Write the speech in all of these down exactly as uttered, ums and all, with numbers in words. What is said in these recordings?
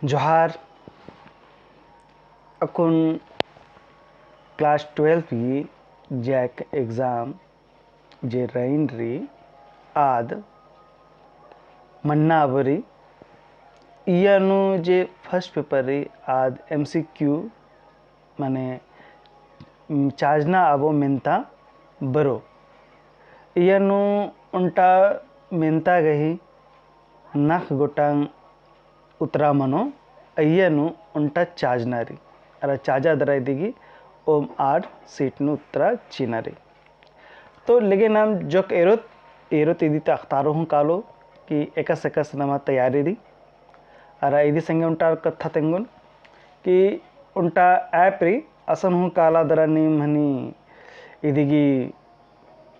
जोहार। अक्कुन class twelve की JAC exam जे रइन रई आद मन्ना अबरी, इया नू जे first paper रई आद MCQ माने चाजना अबो मेन्ता बरो। इया नू ओन्टा मेन्ता गही नख गोटांग उतरा मनो, अइया नू ओन्टा चाजना रई। अरा चाजा दरा इदिगी ओम आठ seat नू उतरा चिअना रई। तो लेगे नाम जोक एरोत, एरोत इदी ता अख़तारो हूँ कालो कि एकासे एकासे नमा तैयारी रई। अरा इदी संगे ओन्टा कत्था तेंगोन कि ओन्टा app रई, असन हूँ काला दरा नीम हनी इदिगी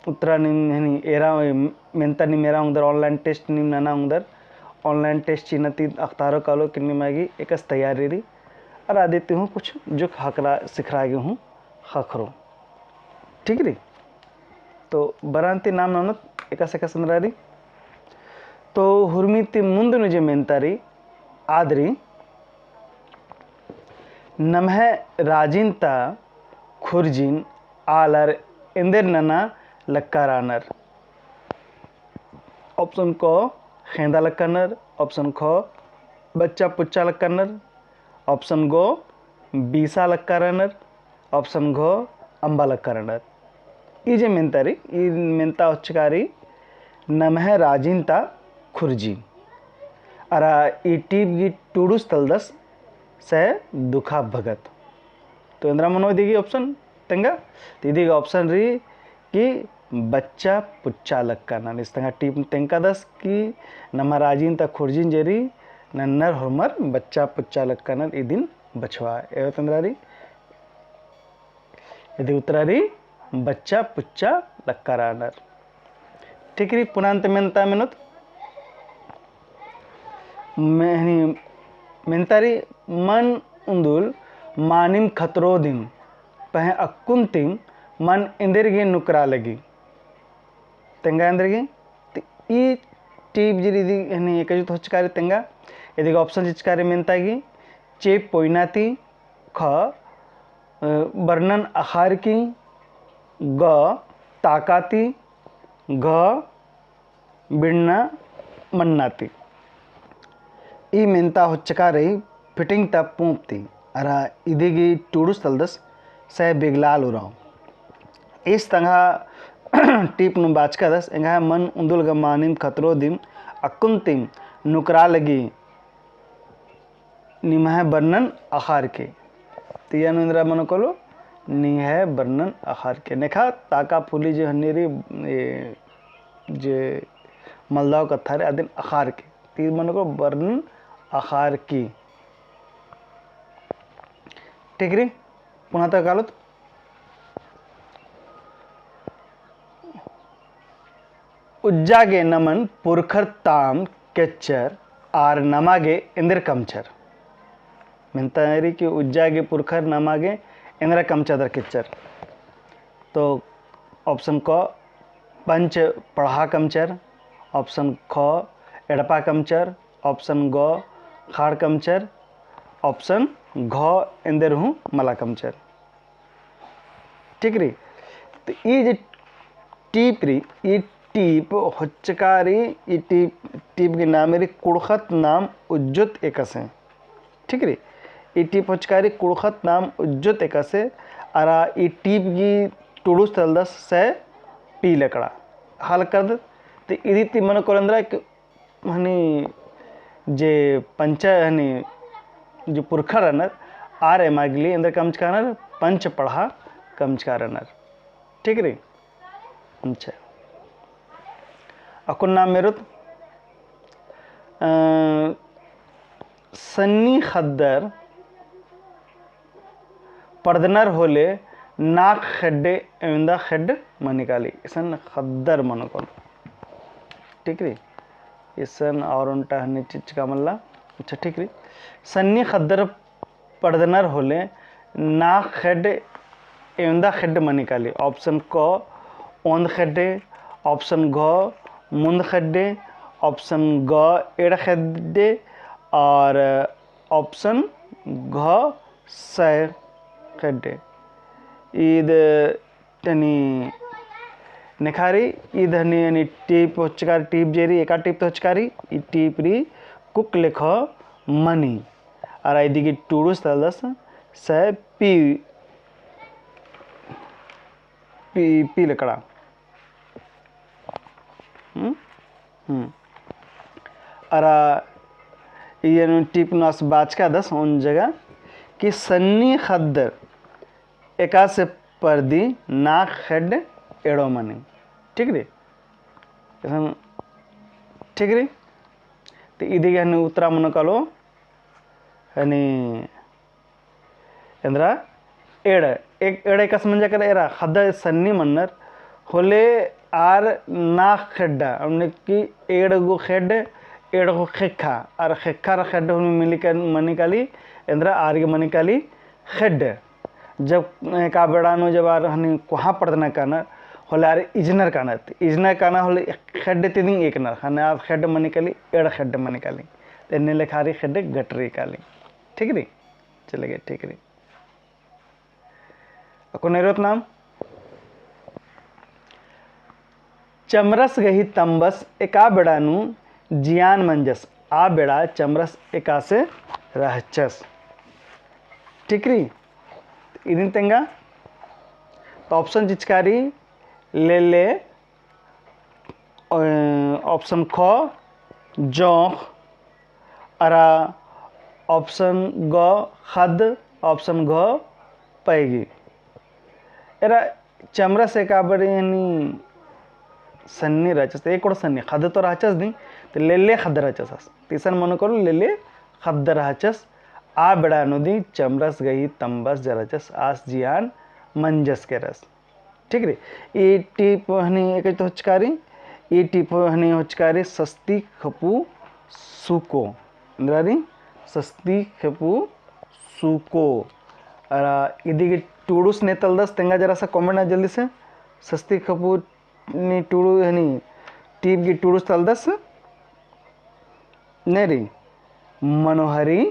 उतरा नीम हनी एरा, मेन्ता नीम एरा ओंगदर, online test नीम नना ओंगदर, online test चिअना ती अख़तारो कालो कि निमा गे एकासे तैयारी रई। अरा अदी ती हूँ कुछ जोक ख़क्खरा सिखरा गे हूँ ख़क्खरो। ठीक रई? तो बरन ती नाम ननोत एकासे एकासे एन्दरा रई। तो हुरमी ती मुन्द नू जे मेन्ता रई, आद रई, नम्है राजिन ता खुर्जिन आलर एन्देर नना लक्का रअनर। Option क, ख़ेंदा लक्का रअनर। Option ख, बच्चा पुच्चा लक्का रअनर। Option ग, बीसा लक्का रअनर। Option घ, अम्बा लक्का रअनर। ई जे मेन्ता रई, ई मेन्ता होचका रई नम्है राजिन ता खुर्जिन। अरा ई टीप गही टूड़ुस तलदस सै दुखा भगत। तो एन्दरा मनो इदिगी option तेंगा, तो इदिगी option रई कि बच्चा पुच्चा लक्का रअनर। इस तंगआ टीप तेंगकादस कि नम्है राजिन ता खुर्जिन जे रई, नन्नर होरमर बच्चा पुच्चा लक्का रअनर इदिन बछाबआ। एवत एन्दरा रई, इदी उतरा रई बच्चा पुच्चा लक्का रअनर। ठीक रई, पुना अन्ते मेन्ता मेनोत। मेहनी मेन्ता रई, मन उन्दुल मानिम खतरो दिम, पहें अक्कुन तिम मन एन्देरगे नुकरा लगी। तेंगा एन्देरगे? तो ई टीप जे रई इदी हनी एका जुत होचका रई तेंगा, इदिगी option चिचका रई मेन्ता गे, चेंप पोइना ती, ख, अ, बरनन अख़ार की, ग, ताका ती, घ, बिड़ना मन्ना ती। ई मेन्ता होचका रई फिटिंग ता पूंप ती, अरा इदिगी टूड़ुस तलदस सै बिगलाल उराँव। इस तंगआ टीप नू बाचकादस, एंग्है मन उन्दुल गा मानिम खतरो दिम, अक्कुन तिम नुकरा लगी, निम्है बरनन अख़ार के। तो इया नू एन्दरा मनो कालो, निम्है बरनन अख़ार के। नेखा ताका फुली जे हन्नी रई, ए, जे मलदव कत्था रई, अदिन अख़ार के। तो ई मनो कालो बरनन अख़ार की। ठीक रई, पुना ता कालोत। उज्जा गे नमन पुरखर ताम केच्चर आर नमा गे एन्देर कमचर। मेन्ता रई कि उज्जा गे पुरखर नमा गे एन्देर कमचर दर केच्चर। तो option क पंच पड़हा कमचर, option ख एड़पा कमचर, option ग ख़ाड़ कमचर, option घ एन्देर हूँ मला कमचर। ठीक रई? तो ई जे टीप रई, ई टीप होचका रई, ई टीप, टीप गही नामे रई कुँड़ुख़त नाम उज्जोत एकासे। ठीक रई? ई टीप होचका रई कुँड़ुख़त नाम उज्जोत एकासे, अरा ई टीप गही टूड़ुस तलदस सै पी लकड़ा। हल कर दे, तो इदी ती मनो कालो एन्दरा कि हनी जे पंचा हनी जे पुरखर रअनर, आर एमा गे ले एन्देर कमचका रअनर, पंच पड़हा कमचका रअनर। ठीक रई? अच्छा। अक्कुन नाम एरोत, अ, सन्नी ख़द्दर पड़दनर होले नाख़ ख़ेड्डे एवंदा ख़ेड्ड मनी काली। इसन ख़द्दर मनो कालो। ठीक रई? इसन और ओन्टा हनी चिच्चका मल्ला। अच्छा, ठीक रई। सन्नी ख़द्दर पड़दनर होले नाख़ ख़ेड्डे एवंदा ख़ेड्ड मनी काली। Option क ओन्द ख़ेड्डे, option घ मुन्द ख़ेड्डे, option ग एंड़ ख़ेड्डे और option घ सय ख़ेड्डे। ईद तनी नेखारी, ईद हनी, हनी टीप होचकारी, टीप जे रई, एका टीप तो होचकारी, ई टीप रई कुक लेखो मनी। अरा इदी गही टुड़ुस तलदस सय पी, पी, पी लकड़ा। हम्म? हम्म। अरा इयन टीप नू आस बाचकादस ओन जगह कि सन्नी ख़द्दर एकासे परदी नाख़ ख़ेड्ड एड़ो मनी। ठीक रई? असन ठीक रई? तो इदी गही हनी उत्तरा मनो कालो हनी एन्दरा एड़, एक एड़ एकासे मंजा केरा, एरा ख़द्द सन्नी मन्नर, होले आर नाख़ ख़ेड्डा, मने कि एड़ गो ख़ेड्ड, एड़ गो ख़ेक्खा, आर ख़ेक्खा अरा ख़ेड्ड होले मिली का-, मनी काली, एन्दरा आर गे मनी काली ख़ेड्ड। जब एका बेड़ा नू जब आर हनी कोहाँ पड़दना कानर, होले आर इजनर कानर, इजनर कानर होले ख़ेड्ड तिदिंग एकनर, हने आर ख़ेड्ड मनी काली, एड़ ख़ेड्ड मनी काली। तो एन्ने लेखा आर ख़ेड्ड गटरी काली। ठीक रई? चले गए, ठीक रई। अक्कुन एरोत नाम। चमरस गही तम्बस एका बेड़ा नू जियान मंजस, आ बेड़ा चमरस एकासे रहचस। ठीक रई? इदिन तेंगा तो option चिचकारी लेले, अ, option ख जोंख़, अरा option ग ख़द्द, option घ पैगी। एरा चमरस एका बेड़ा हनी सन्नी रहचस, तो एकोड़ सन्नी ख़द्द तो रहचस दिम, तो लेले ख़द्द रहचस आस। तो इसन मनो कालो लेले ख़द्द रहचस, आ बेड़ा नू दिम चमरस गही तम्बस जे रहचस आस जियान मंजस केरस। ठीक रई? ई टीप हनी एका तो होचकारी, ई टीप हनी होचकारी सस्ती खेपू सूको। एन्दरा रई? सस्ती खेपू सूको। अरा इदी गही टुड़ुस ने तलदस, तेंगा जरा सा comment ना जल्दी से। सस्ती खेपू नी टुड़ु हनी, टीप गही टुड़ुस तलदस ने रई मनोहरी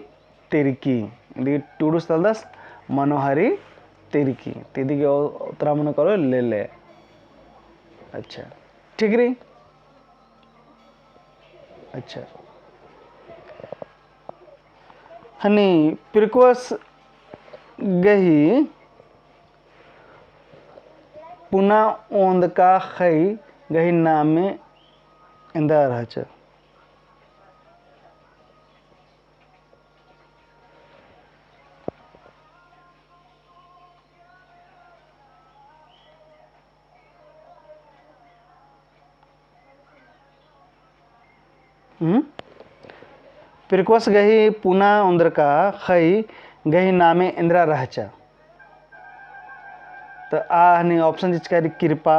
तिर्की। इदी गही टुड़ुस तलदस मनोहरी तिर्की। तो इदी गही उत्तरा मनो कालो लेले। अच्छा, ठीक रई। अच्छा। हनी पिरकोस गही पुना ओन्दका ख़ई गही नामे एन्दरा रहचा। हम्म? पिरकोस गही पुना ओन्दरका ख़ई गही नामे एन्दरा रहचा। त आ हनी option चिचका रई किरपा,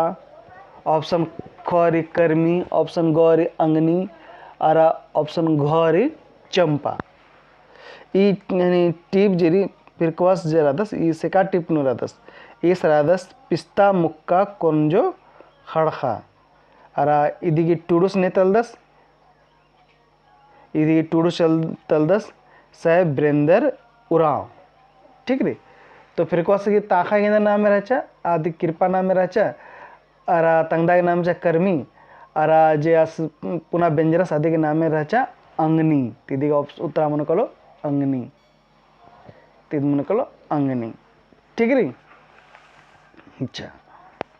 option ख रई करमी, option ग रई अंगनी, अरा option घ रई चम्पा। ई हनी टीप जे रई पिरकोस जे रअदस, ईस एका टीप नू रअदस, ईस रअदस पिस्ता मुक्का कोरंजो ख़ड़ख़ा। अरा इदी गही टुड़ुस ने तलदस, इदी गही टुड़ुस चल-, तलदस सय बिरेन्दर उराँव। ठीक रई? तो पिरकोस गही ताख़ा गे एन्दरा नामे रहचा, अदी गही किरपा नामे रहचा, अरा तंगदा गही नामे रहचा करमी, अरा जे आस पुना बेंजरस अदी गही नामे रहचा अंगनी। तो इदी गही op-, उत्तरा मनो कालो अंगनी। तो इदी मनो कालो अंगनी। ठीक रई? अच्छा।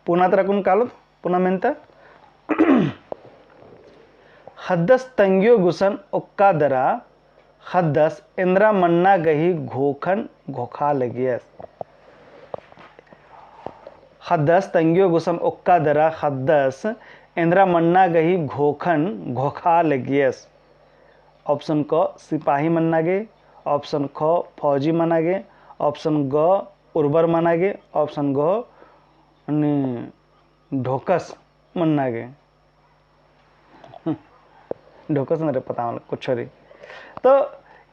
पुना तरा कुन कालो, पुना मेन्ता। ख़द्दस तंग्यो गुसन ओक्का दरा ख़द्दस एन्दरा मन्ना गही घोखन घोखा लगियस। ख़द्दस तंग्यो गुसन ओक्का दरा ख़द्दस एन्दरा मन्ना गही घोखन घोखा लगियस। Option क सिपाही मन्ना गे, option ख फौजी मन्ना गे, option ग उर्बर मन्ना गे, option घ ढोकस मन्ना गे। ढोकस नरे पता मला कुछ रई। तो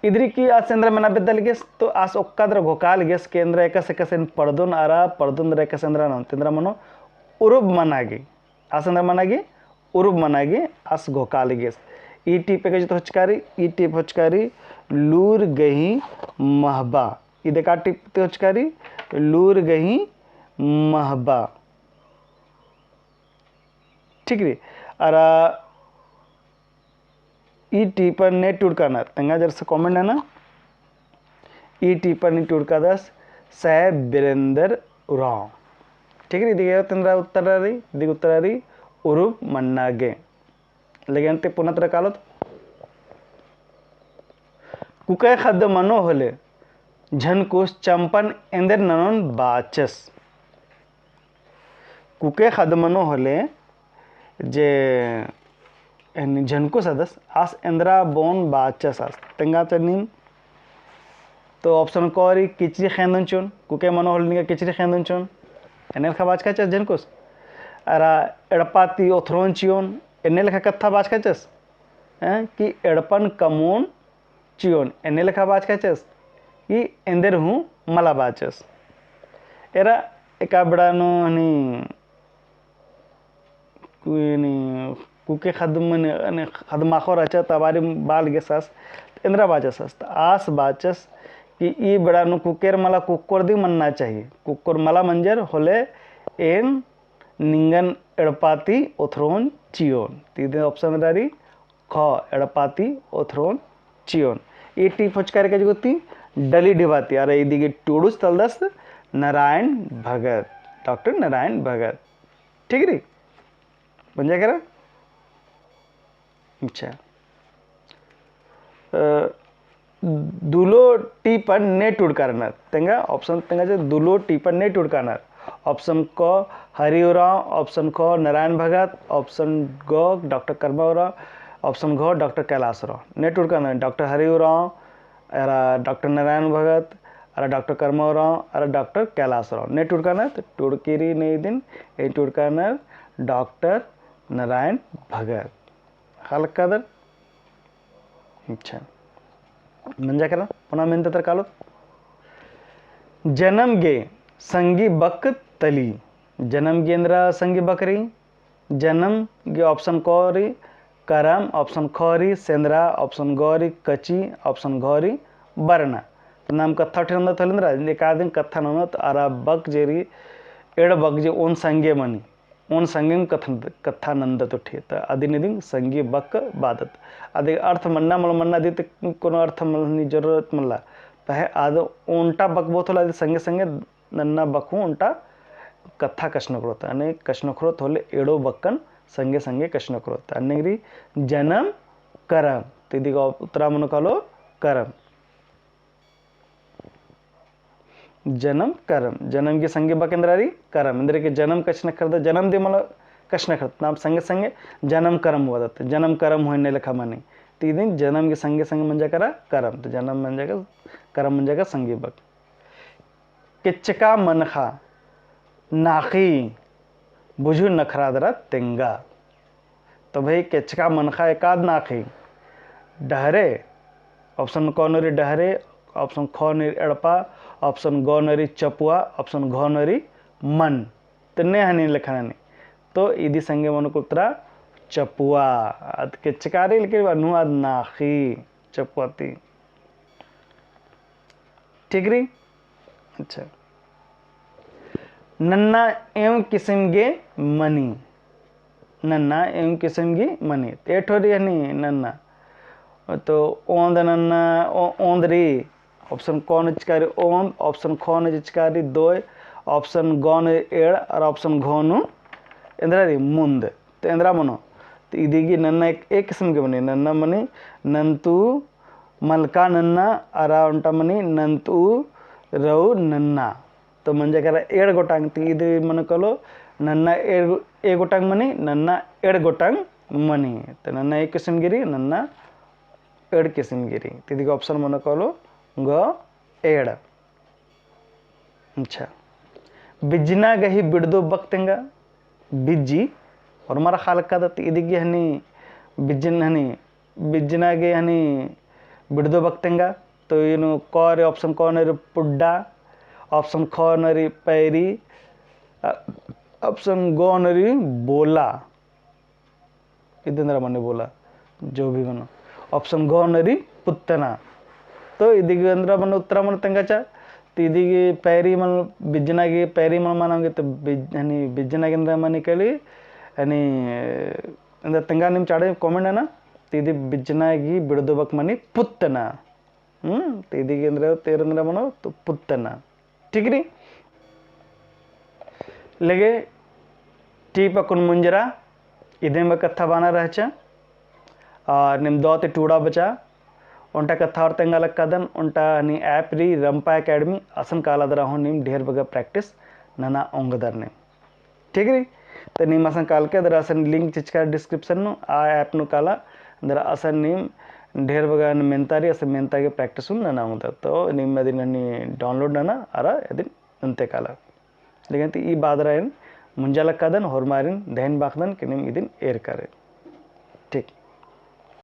इदरी की आस एन्दरा मेना बेद्दा लगियस, तो आस ओक्का दरा घोखा लगियस कि एन्दरा एकासे एकासे एन पड़दोन अरा पड़दोन दरा एकासे एन्दरा ननोन, तो एन्दरा मनो उरुब मना गे। आस एन्दरा मना गे, उरुब मना गे आस घोखा लगियस। ई टीप एका जत होचका रई, ई टीप होचका रई लूर गही महबा। इदे का टीप ती होचका रई? लूर गही महबा। ठीक रई। अरा ई टीपन ने टूड़कानर, तेंगा जरसे comment नना। ई टीपन ने टूड़कादस सै बिरेंदर उराँव। ठीक रई, इदिगे तेंद्रा उत्तर रई, इदिगे उत्तर रई उरुब मन्ना गे। लेकिन ते पुना तरा कालोत। कुके ख़द्द मनो होले झनकुस चम्पन एन्देर ननोन बाचस। कुके ख़द्द मनो होले जे एन झनकुस अदस आस एन्द्रा बओन बाचस आस। तेंगा चनिम तो option क रई किचरी ख़ेंदोन चिओन, कुके मनो होले निंगा किचरी ख़ेंदोन चिओन। एन्ने लेखा बाचकाचस झनकुस। अरा एड़पा ती ओथरोन चिओन, एन्ने लेखा कत्था बाचकाचस। हैं, कि एड़पन कमोन चिओन, एन्ने लेखा बाचकाचस, कि एन्देर हूँ मला बाचस। एरा एका बेड़ा नू हनी, कुनी, कुके ख़द्द मने, अने ख़द्द माख़ो रहचा, त बारी बाल गेसास, त एन्द्रा बाचस आस, त आस बाचस, कि ई बेड़ा नू कुकेर मला कुक्कोर दिम मन्ना चाहिए। कुक्कोर मला मंजर होले एन निंगन एड़पा ती ओथरोन चिओन। ती इदे option रई ख, एड़पा ती ओथरोन चिओन। ई टीप होचका रई का जगह ती डली ढिबा ती, अरा इदिगे टूड़ुस तलदस नारायण भगत, डॉक्टर नारायण भगत। ठीक रई? मंजा केरा? अच्छा। अ, दुलो टीपन ने टूड़कानर। तेंगा option तेंगा जे दुलो टीपन ने टूड़कानर। Option क हरि उराँव, option ख नारायण भगत, option ग डॉक्टर करमा उराँव, option घ डॉक्टर कैलाश उराँव। ने टूड़कानर डॉक्टर हरि उराँव, अरा डॉक्टर नारायण भगत, अरा डॉक्टर करमा उराँव, अरा डॉक्टर कैलाश उराँव। ने टूड़कानर, त टूड़की रई ने इदिन, ए टूड़कानर डॉक्टर नारायण भगत। ख़लक्कादर? अच्छा। मंजा केरा, पुना मेन्ता तरा कालोत। जनम गे संगी बक तली। जनम गे एन्द्रा संगी बक रई? जनम गे option क रई करम, option ख रई सेन्द्रा, option ग रई कची, option घ रई बरना। त नाम कत्था उठे नन्दत होले एन्द्रा, एकादिन कत्था ननोत अरा बक जे रई, एड़ बक जे ओन संगे मनी। ओन संगेम कत्था, कत्था नन्दत उठी, त अदिन इदिन संगी बक बअदत। अदिन अर्थ मन्ना मल मन्ना दी त कोनो अर्थ मल हनी जरूरत मल्ला। पहें आद ओन्टा बक बओत होले अदिन संगे संगे नन्ना बक हूँ ओन्टा कत्था कछनखरोत। अन्ने कछनखरोत होले एड़ो बकन संगे संगे कछनखरोत। अन्ने रई जनम करम। त इदिगे उत्तरा मनो कालो करम। जनम करम, जनम गे संगी बक एन्द्रा रई करम। एन्देरगे जनम कछनखरदत, जनम दिम मल कछनखरदत, नाम संगे संगे जनम करम बअदत, जनम करम हूँ एन्ने लेखा मनी। त इदिन जनम गे संगे संगे मंजा केरा करम, त जनम मंजा केरा करम, मंजा केरा संगी बक। केचका मनखा नाख़ी बुझु नखरा दरा तेंगा। तो भाई, केचका मनखा एकाद नाख़ी। डहरे, option क नू रई डहरे, option ख नू रई एड़पा, option ग नू रई चपुआ, option घ नू रई मन। त ने हनी लेखा ननी। तो इदी संगे मनो कुल तरा चपुआ। आद केचका रई, लेकिन अन्नु आद नाख़ी चपुआ ती। ठीक रई? अच्छा। नन्ना एवं किसिम गे मनी। नन्ना एवं किसिम गे मनी। त एठो रई हनी नन्ना। तो ओन्द नन्ना, ओ-, ओन्द रई। Option क नू चिचका रई ओन्द, option ख नू चिचका रई दोय, option ग नू एड़, अरा option घ नू एन्द्रा रई मुन्द। त एन्द्रा मनो। त इदी गे नन्ना एक, एक किसिम गे मनी। नन्ना मनी नन्तु मलका नन्ना, अरा ओन्टा मनी नन्तु रऊ नन्ना। तो मंजा केरा एड़ गोटांग। त इदी मनो कालो नन्ना एड़, एक गोटांग मनी, नन्ना एड़ गोटांग मनी। त नन्ना एक किसिम गे रई, नन्ना एड़ किसिम गे रई। त इदी गे option मनो कालो ग एड़। अच्छा। बिज्जना गही बिड़दो बक तेंगा। बिज्जी, ओर्मर ख़ा लक्कादत, इदी गे हनी बिज्जन हनी, बिज्जना गे हनी बिड़दो बक तेंगा। तो इन्नु क रई, option क नू रई पुड्डा, option ख नू रई पैरी, अ, option ग नू रई बोला। इदेंद्रा मने बोला, जो भी मनो। Option घ नू रई पुत्तना। तो इदी गे एन्दरा मनो उत्तरा मनो तेंगाचा, तो इदी गे पैरी मनो बिज्जना गे, पैरी मनो मना गे, तो बिज-, हनी बिज्जना गे एन्दरा मनी कली, हनी एन्दरा तेंगा नीम चाड़े comment नना, तो इदी बिज्जना गे बिड़दोबक मनी पुत्तना। हम्म, तो इदी गे एन्दरा, तेर एन्दरा मनो, तो पुत्तना। ठीक रई? लेगे, टीप अक्कुन मुंजरा, इदिम कत्था बअना रहचा, और नीम दौ ती टूड़ा बचा, ओन्टा कत्था और तेंगा लक्कादन, ओन्टा हनी app रई, रंपा Academy, असन काला दरा हूँ नीम ढेर बग्गे practice नना ओंगदर नीम। ठीक रई? तो नीम असन कालके दरा असन link चिचका description नू, आ app नू काला, दरा असन नीम ढेर बग्गे मेन्ता रई, असन मेन्ता गे practice हूँ नना ओंगदर। तो नीम अदिन हनी download नना, अरा अदिन नन्ते काला। लेकिन ती ई बादरा एन मुंजा लक्कादन, होरमारिन धैन बाखदन कि नीम इदिन एरकर। ठीक।